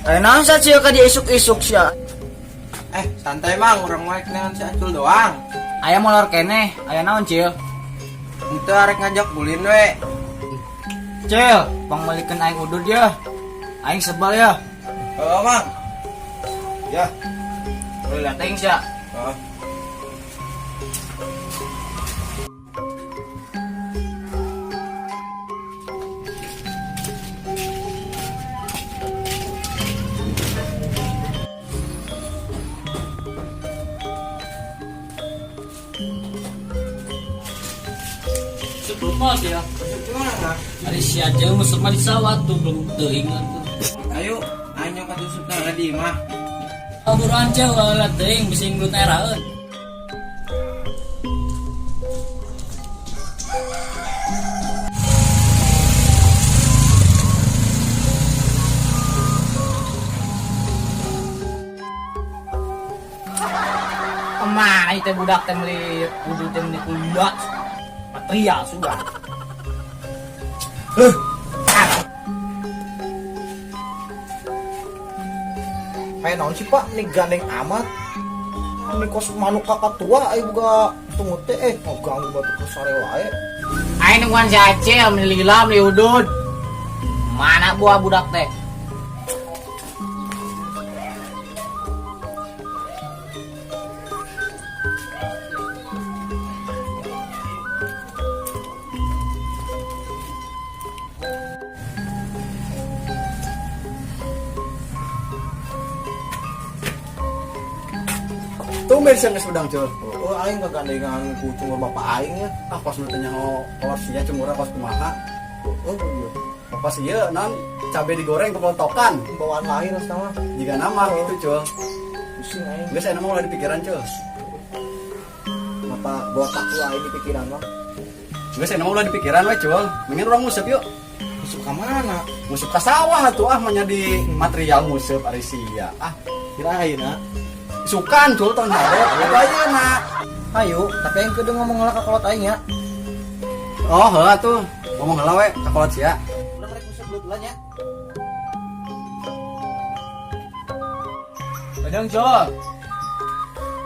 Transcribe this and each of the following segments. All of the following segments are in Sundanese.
Aya naon sa sia ka dia isuk-isuk sia. Santai mang, urang mah dengan si Acul doang. Aya molor keneh, aya naon Cil? Henteu arek ngajak ulin we. Cil, pangmelikeun aing udud ya. Aing sebal ya. Heeh, Mang. Ya. Ulah teuing sia. Heeh. Sebelum mah ya. Ari si Acil musuh mah di sawah tuh belum teuing atuh. Ayo, aing nyoka tusuk na di imah. Buruan Cil, lah teuing bisi gelut eraeun. Kemana itu budak teh meuli udud teh meuli kuliah. Material sudah. Kayak naon sih Pak, ini gandeng amat. Ini kos manuk kakak tua, ayo buka tunggu teh, mau ganggu batu ke sare wae. Aing nungguan si Acil meuli lila meuli udud. Mana buah budak teh? Tumben sih geus udang Cul. Oh, aing kegandengan ku cungur bapak aing ya. Ah kos nu teh nyaho kolot sia cungurna kos kumaha. Oh, iya. Pas ieu naon cabe digoreng kepelontokan. Bawaan lahir sama. Jiga nama gitu Cul. Pusing aing. Geus aya mah ulah di pikiran Cul. Mata botak lu aing di pikiran mah. Geus aya mah ulah di pikiran we Cul. Mendingan urang nguseup yuk. Nguseup ka mana? Nguseup ka sawah atuh ah mah nya di material nguseup ari sia. Ah, kira ayeuna. Sukan Cul tahun hade. Atuh ayeuna. Ayo, tapi aing kudu ngomong heula ka kolot aing ya. Oh, heula tuh. Ngomong heula we ka kolot sia. Urang rek nguseup belut nya. Bedeng Cul.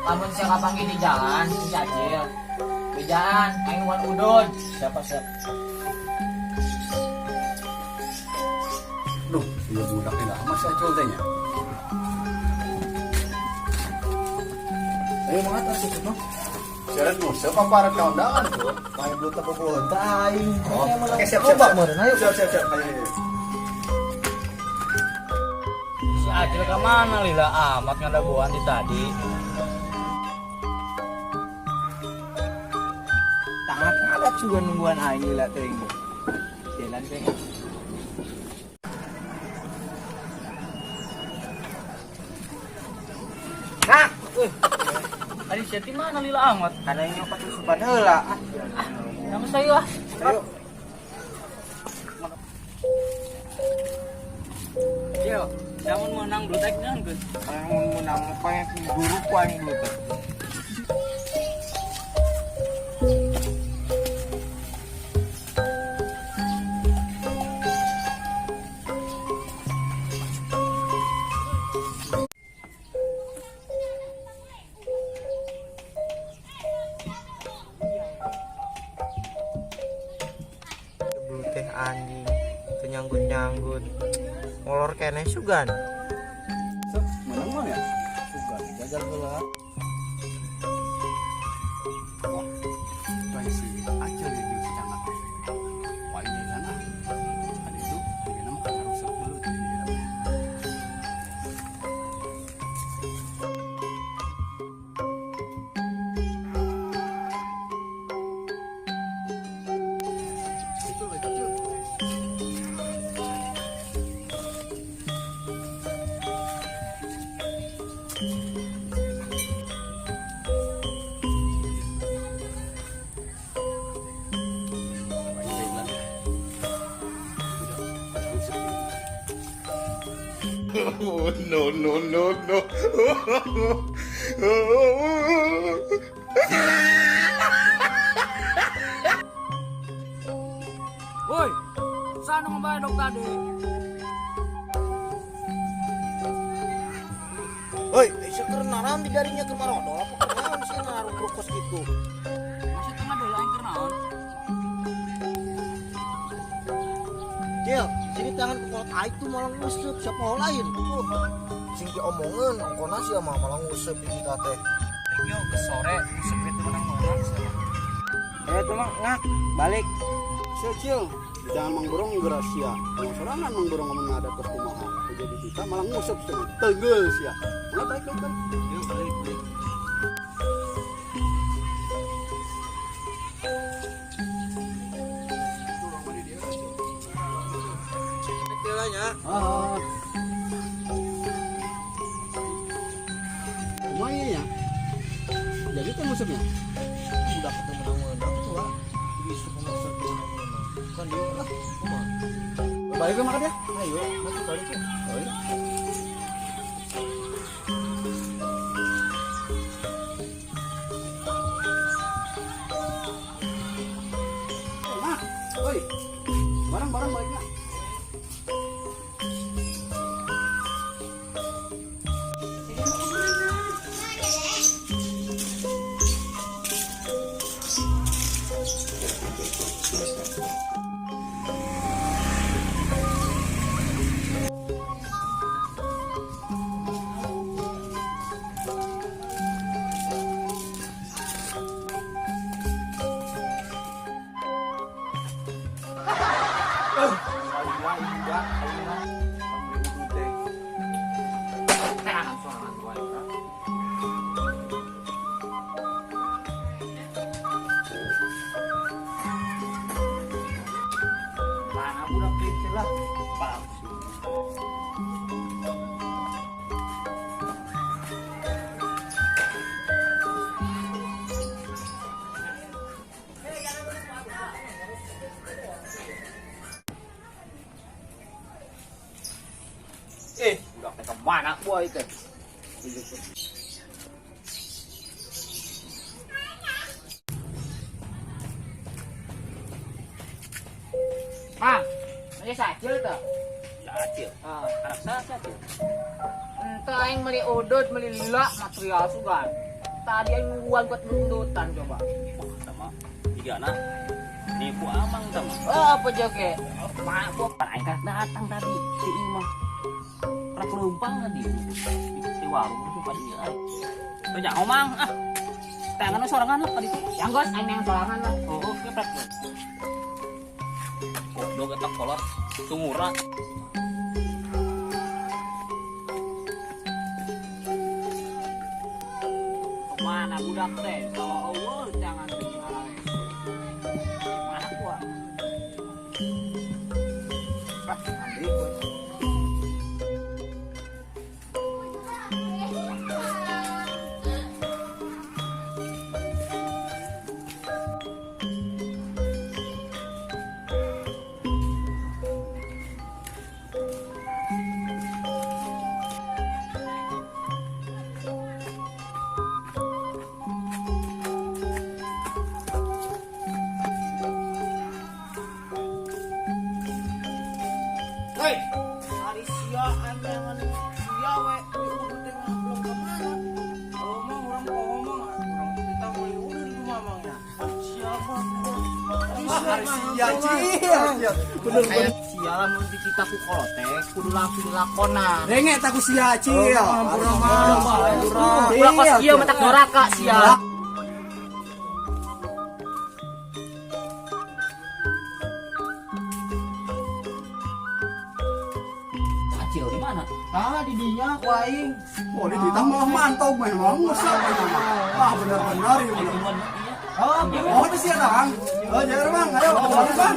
Lamun sia kapanggih di jalan si Acil. Bejaan aing wan udud. Siapa siap? Duh, ieu budak teh amat si Acul teh nya. Ayo mangat atuh asup mah. Seret nguseup apa arek ka undangan tuh? Pae belut teh bobogohan teh aing. Oh, oke, siap, Coba siap, siap. meureun ayo. Siap, siap, siap. Ayo, ayo. Si Acil ka mana lila amat ngadagoan di tadi. Tangan ngadak juga nungguan aing lila teuing. Jalan teh. Nah, Ari sia ti mana lila amat? Karena ini nyoka tusupan heula. Ah, nama saya ah. Ayo. Cil, lamun menang belut aing naon geus? Lamun menang pengen guru ku aing belut. Teh anjing teu nyanggut-nyanggut molor keneh sugan. Sok, menang mah ya? Sugan jajar heula. Wah, bae si Acil di si Cangak teh. Wah, ini kan ah. Ada itu, ini nama kan harus dulu tuh. Itu lagi Cil. Oh, no, no, no, no. Woi, sana ngebayar dok tadi. Hoi, sia keur naram di darinya keur marodol apa keur naon sia naruh kos gitu. Maksud tengah dulu aing keur naon? Cil, sini tangan ke kolot aing tuh malah nguseup siapa lain. Sing diomongeun ongkona sia mah malah nguseup di kita teh. Yo ke sore nguseup itu menang-menang sia. Tuh mah ngak balik. Sia Cil, jangan mangborong geura sia. Mau sorangan mangborong amun ada kos kumaha. Jadi kita malah nguseup sia. Teugel sia. Ulah balik balik balik. Yo balik balik. Ah. Kumaha ieu nya? Jadi teh ngusupnya. Budak itu menang-menang tuh lah. Bisa nguseup menang-menang. Kan dia lah, kumaha. Balik ke makan ya? Ayo, masuk balik ya. Balik. Nah, oi. Barang-barang baliknya. Tangan sorangan gua. Mana budak kecil lah. Budak teh kemana gua itu? Mang, ini sacil tuh. Acil. Ah. Anak saya si Acil. Entah aing beli udut, beli lila, material sugan. Tadi aing nungguan buat nundutan coba. Wah, sama tiga anak. Nipu amang sama. Oh, apa joge? Mak gua Pan aing kan datang tadi si Imah. Prak leumpang tadi. Di warung tuh tadi ya. Tuh jangan omang ah. Tangan sorangan lah tadi tuh. yang gos aing yang sorangan lah. Oh, keprek tuh. Goblok eta kolot sungura. Kemana budak teh? Kalau eueuh jangan teh ngalawe. Mana gua? Ah, ambil gua. Hei, hari sia anjangan sia we di udut teh belum kemana? Ngomong orang ngomong orang kita mulai udah di rumah mangnya. Siapa? Hari sia cia. Bener bener. Sia lamun ditita ku kolot teh kudu langsung dilakonan. Rengek tak sia Cil. Ampura mah. Ulah kos ieu mentak doraka sia. Acil di mana? Ah, di dinya ku aing. Oh, di ditang malah mantau mah malah ngusap itu mah. Ah, bener-bener ya bener. Duluan iya. Oh, Oh, itu sia Kang. Oh, jangan Bang. Ayo, balik Bang.